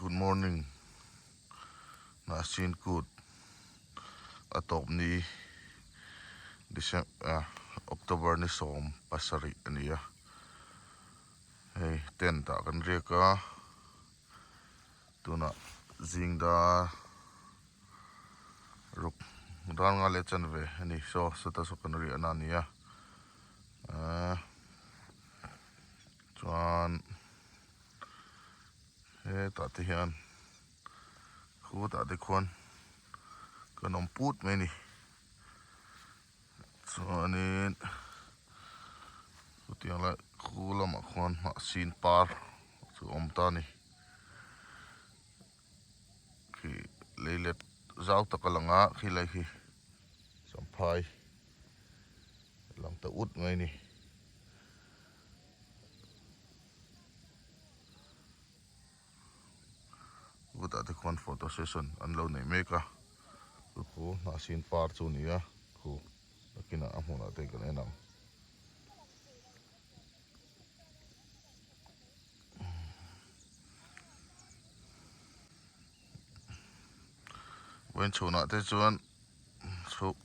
Good morning Hnahsin kut a tawp ni December ah October ni 17 a ni a hei tent ah kan riak a tunah zing dar ruk dar nga leh chanve a ni saw sawta saw kan riahna a ni a ahh chuan. Hetah te hian khutah te khuan kan awm put mai a ni chuanin chutiang lai khu lamah khuan hnah sin par chu a awm ta a ni khi leilet zau tak a lang a khilai khi champhai lang ta ut mai a ni. Vutah te khuan photo session an lo nei mek a chu khu hnahsin par chu a ni a khu nakinah a hmunah te kan en ang. Vawiin chhunah te chuan chhuk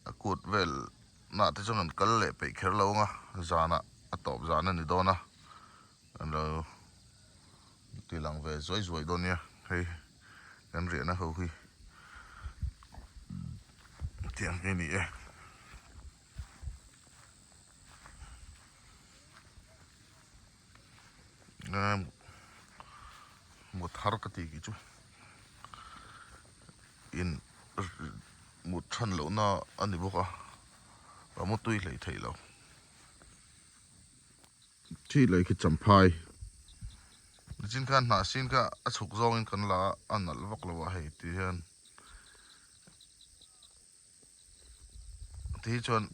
a kut vel nah te chuan an kal leh peih kher lo ang a zanah a tawp zan a ni dawn a an lo ti lang ve zuai zuai dawn nia hei kan riahna ho hi tiang hi a ni e. Mut har ka tih kih chu in mut than loh na a ni bawk a ka mu tui hlei theih lo thi leh khi champhai nichin khan hnah sin kha a chhuk zawng in kan la a a nalh vak lo a hei ti hian ti hi chuan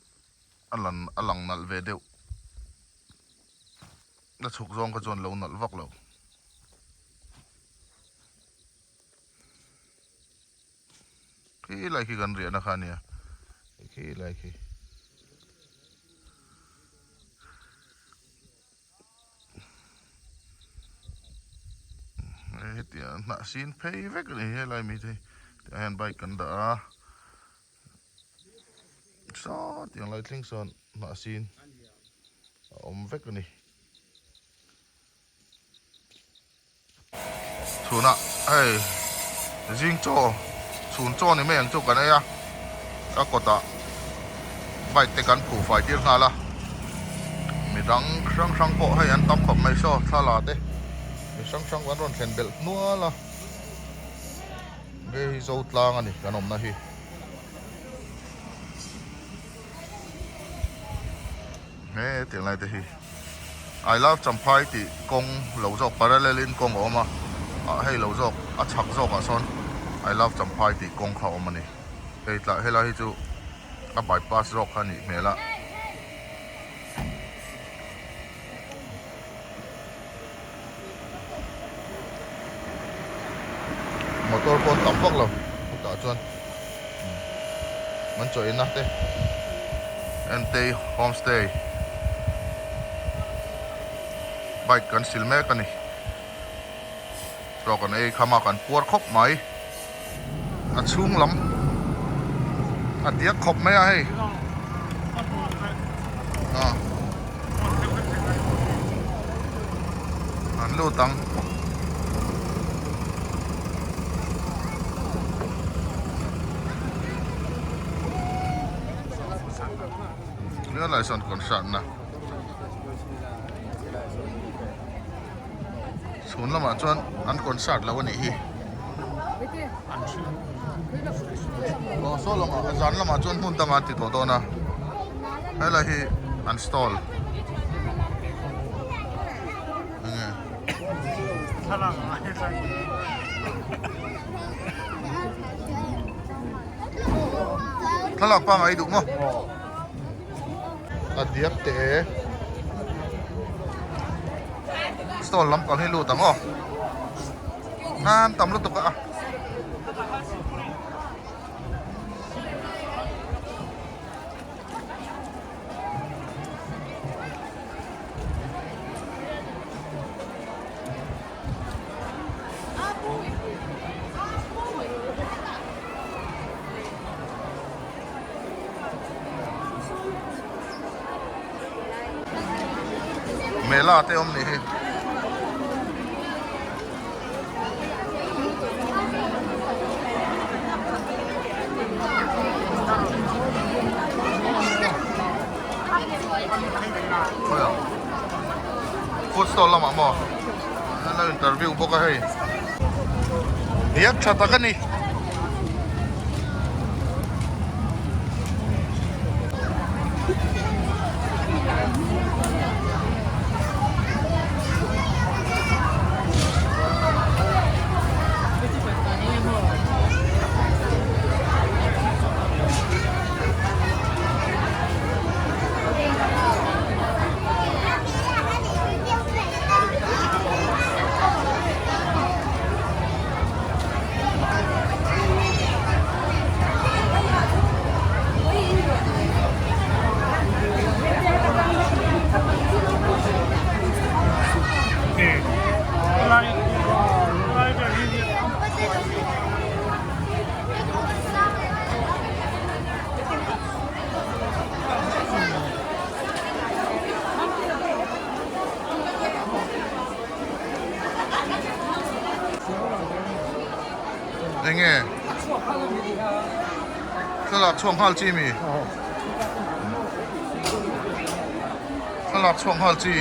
a lan a lang nalh ve deuh a chhuk zawng kha chuan lo nalh vak lo. Khi lai khi kan riahna kha a nia khi lai khi. Hetiang hnah sin phei vek a ni helai mi te hi tiang hian bike kan dah a saw tiang lai thleng sawn hnah sin a awm vek a ni. Chhunah hei zing chaw chhun chaw ni mai ang chu kan ei a ka kawtah bike te kan phuh fai tir nghal a midang hrang hrang pawh hei an tam khawp mai saw thla te mi hrang hrang an rawn thlen belh nual a hei hi zo tlang a ni kan awmna hi. He tiang lai te hi I love Champhai tih kawng lo zawk parallel in kawng a awm a ah hei lo zawk a chhak zawk ah sawn I love Champhai tih kawng kha a awm a ni hei tlah helai hi chu a bypass zawk kha a nih hmel a. Motor pawh an tam vak lo chutah chuan an chaw eina te Entei homestay bike kan sil mek a ni chaw kan ei kham a kan puar khawp mai a chhung lam a diak khawp mai a hei an lut ang. Helai sawn concert na chhun lamah chuan an concert lo a nih hi aw saw lamah zan lamah chuan hmun dangah an ti tawh dawn a helai hi an stall enge thlalak pangai duh maw a diak teh e stall lampang hi lut ang aw an tam lutuk a. Mela te awm nih hi. Food stall lamah maw an lo interview bawk a hei diak tha tak a ni. Enge thlalak chhuak nghal chi mi thlalak chhuak nghal chi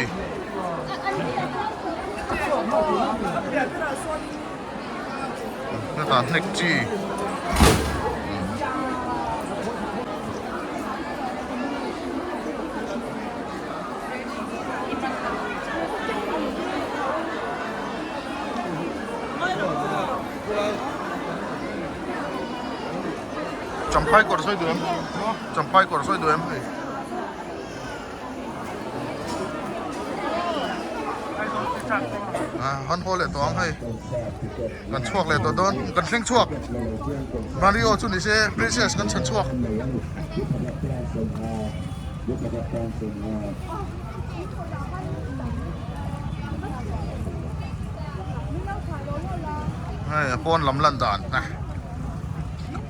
hetah hnek chi. Champhai kawr sawi duh em? Champhai kawr sawi duh em hei? Han haw leh tawh ang hei. Kan chhuak leh tawh dawn. Kan thleng chhuak. Mario chu ni se princess kan chhan chhuak. Hei a pawn lam lan dan a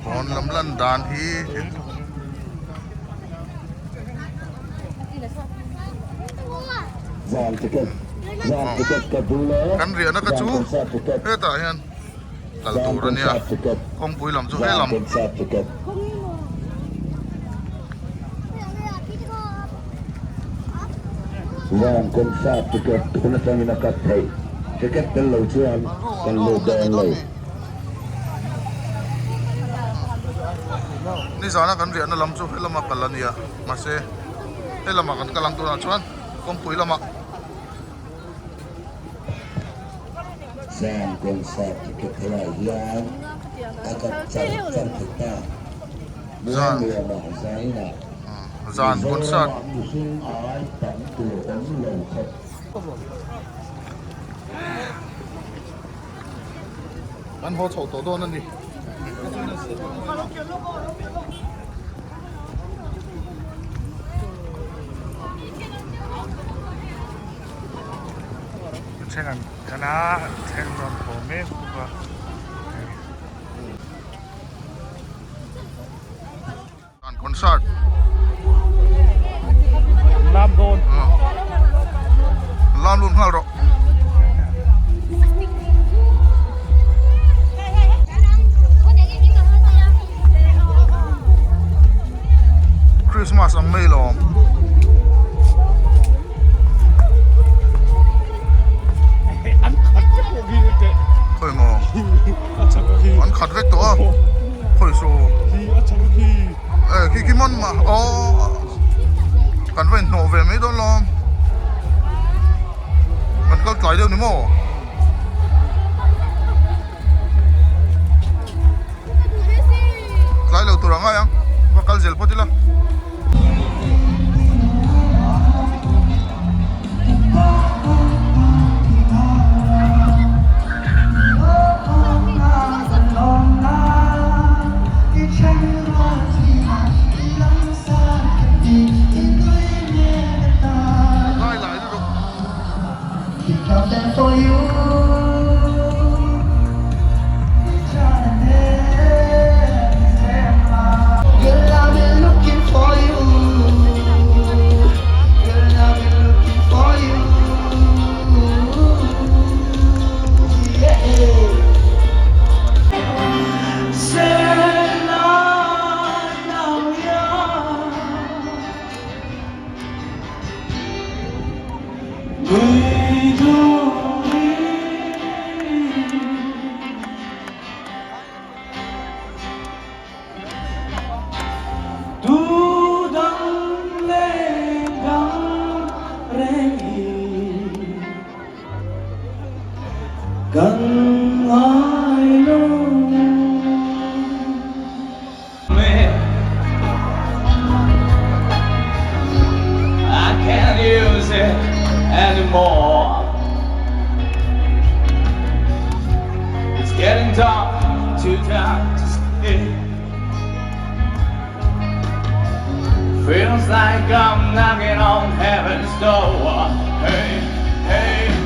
pawn lam lan dan hi kan riahna ka chu hetah hian kal tur a nia kawngpui lam chu helam. Van concert ticket tun atangin a cut theih. Ticket tel lo chuan kan lut dawn lo. Nizana kan riahna lam chu helama kal a nia mahse helama kan kal ang tunah chuan kawngpui lamah. Zan concert ticket helai hian a cut char char thei ta. Zan zan concert. Kan haw chhoh tawh dawn a ni. Then an kan a, then rawn haw mek bawk a. An concert. Lam dawn. Lam lun nghal rawh. Christmas ang mai lawm. Khawi maw? An khat vek tawh a khawi saw e khi khi man mah aw kan va inhnawh ve mai dawn lawm kan kal tlai deuh ni maw. Tlai lo tur a ngai ang va kal zel phawt ila. Lai lai lutuk. Kan ngai lo. I can't use it anymore. It's getting dark, too dark to see. Feels like I'm knocking on heaven's door. Hey, hey.